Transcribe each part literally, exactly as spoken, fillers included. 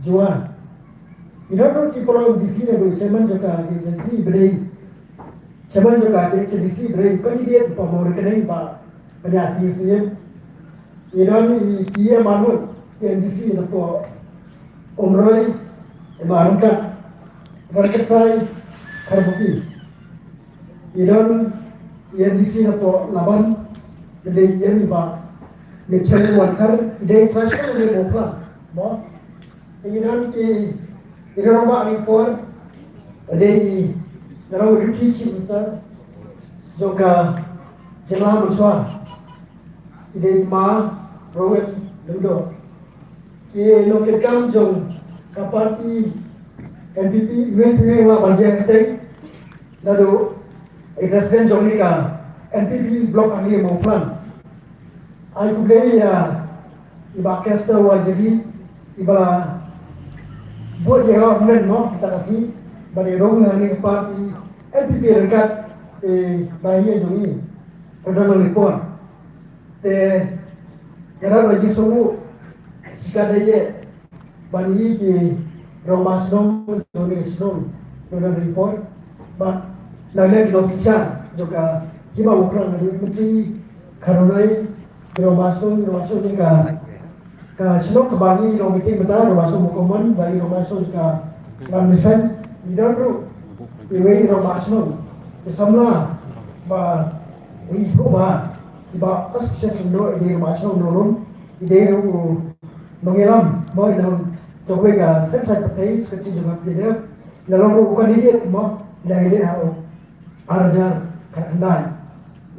Jowai. Ïa don ruh ki para M D C naduh chairman jong ka K H A D C ba dei, chairman jong ka K H A D C ba dei candidate, pa mo re ka dei ba, ba ïa sing sing. Ïa don i ki ïa manut ki M D C napoh Umroi, Ïa Marangkat, Marangkat Sai, Kharbuki. Ïa don ïa M D C napoh Laban, ïa dei ïa ni ba, ni chen wan kar, ïa dei trusted ni mo pla, mo. Ïa don ki, ïa don ba ni por, ïa dei ïa don Deputy Chief Minister jong ka jylla mynshwa, ïa dei ma Rowen Lyngdoh. Ki nongkitkam jong ka party N P P, ngi ngi la ban jia kyrteng naduh i president jong ni ka N P P block hangne Mawphlang. Ai khublei ïa i Bah Kester Warjri, i ba la bud ïa nga ym nen mo kita ka sngi, ba dei rong hangne ka party N P P ryngkat i Bah ïa jong ngi, Pradhan Nonglipor. Te nga la ba jingsngew shisha de ïa ban ïa ki rangbah shnong jong ka shnong, jong ka report, ba na leh ki nongshisha jong ka hima u krang, na leh ki kharunai ki rangbah shnong, ki rangbah shnong jong ka, ka shnong kaba ngi long meeting mynta, rangbah shnong Mawkyrwat, ba ngi rangbah shnong jong ka Lammisan, ngi don ruh iwei i rangbah shnong, ki samla ba ngi pynbna, kiba association ruh, i dei rangbah shnong Nongrum, i dei ruh u nongïalam, mo, i nong jong ka seng saiñ pyrthei, secretary jong ka P N F, la long ruh u candidate, mo, la ïaleh ha u ar hajar khatkhyndai.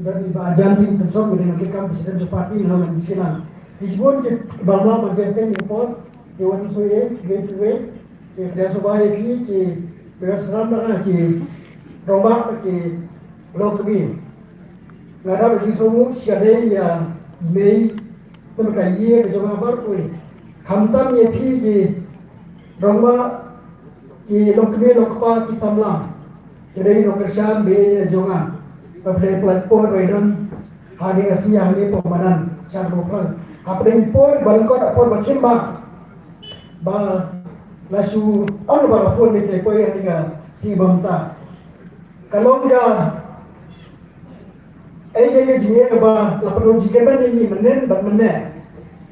Ïa i Bah Jan Singh Tynsong, i dei nongkitkam president jong party, la long M D C lang. Ki shibun ki bamla ba jem ten ïa por, ïa wan soi ïa, ïa, ïa, ïa, ïa, ïa, ïa, ki, ki, ïa, salam na ki, rangbah, ki, longkmie. Nga dap ki song shisha de ïa, mei, te ka ïa, ka jong nga baroh kawei. Khamtam ïa phi ki, rangbah, ki, longkmie, longkpa, ki samla. Ki dei nongkyrshan bad ïa jong nga. Ba phi la pynlait por ba ïa don. Hangne ka sngi hangne pynban sha Mawphlang. Hapdeng por ba lyngkot por ba khim bha. Ba la shu ong ba la phone mynta poi hangne ka sngi ba mynta. Ka long ka, ei, ei, ei, jingeh ba la pynlong jingkyrmen ïa ngi mynne bad mynne.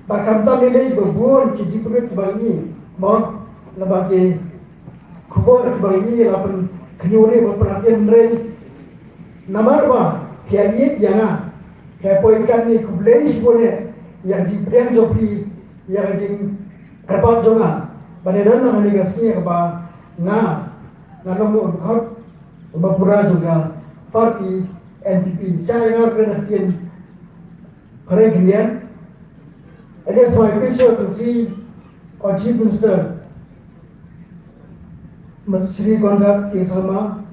Ba khamtam ïa lei ba bun ki jingpynlong kiba ngi, mo, la ba ki khubor kiba ngi la pynkhynñiuh ïa ba pynlong hynrei. Namar ba phi ïeit ïa nga, phi poi kat ni, khublei shibun ïa ka jingpdiang jong phi ïa ka jingkyrpad jong nga. Ba dei don na kane ka sngi kaba nga, nga long u dkhot uba pura jong ka party N P P. Sha ïa nga kren ha ktien phareng khyndiat. It is my pleasure to see our Chief Minister, Shri Conrad K Sangma,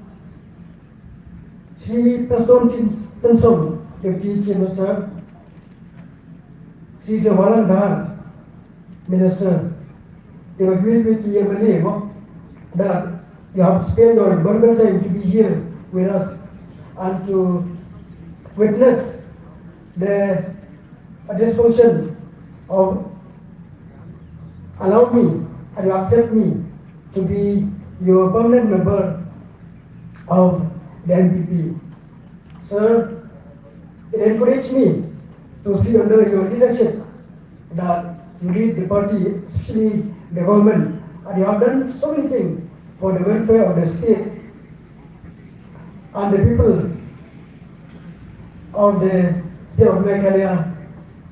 Shri Prestone Tynsong, Deputy Chief Minister, Shri Shavalang Dhar, Minister, they were giving me the M L A, no? That you have spent your valuable time to be here with us and to witness the, uh, dysfunction of allow me and you accept me to be your permanent member of the N P P. Sir, it encouraged me to see under your leadership that you lead the party, especially the government, and you have done so many things for the welfare of the state and the people of the state of Meghalaya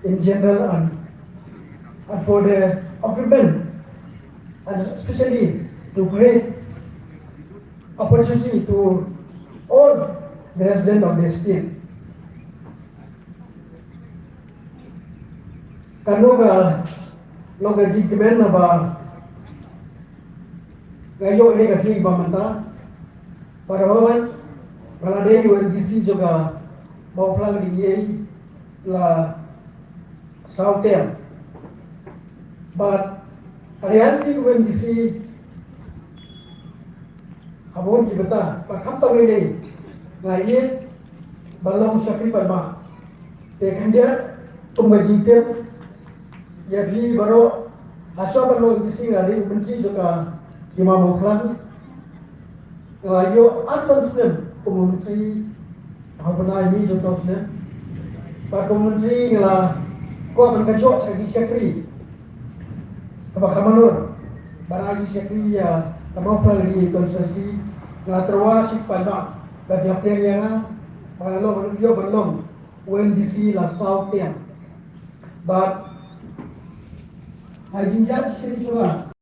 in general and, and for the upliftment and especially to create opportunity to all the residents of the state. Kano ka long ka jingkmen naba nga ïoh ïa ka sngi ba mynta. Ba da hoi ba la dei u M D C jong ka Mawphlang dei ïa la saw term. Bad ka liang ki U M D C ha bun ki bynta, ba khamtam lei lei nga ïeit ba long shakri paidbah. Te khyndiat kum ka jingtip ïa phi baroh Ha shuwa ban long MDC nga dei u myntri jong ka hima Mawphlang. Nga la ïoh arphew snem kum u myntri ha u bnai May jong ka snem. Bad kum u myntri nga la kwah ban ka jok sha ki shakri kaba ka manor. Bad ai ki shakri ïa ka Mawphlang Ri constituency. Nga la tyrwa shi paidbah bad ïa pdiang ïa nga ba nga long, ïoh ban long u MDC la saw tiang. Bad ha jingjia shi snem jong nga,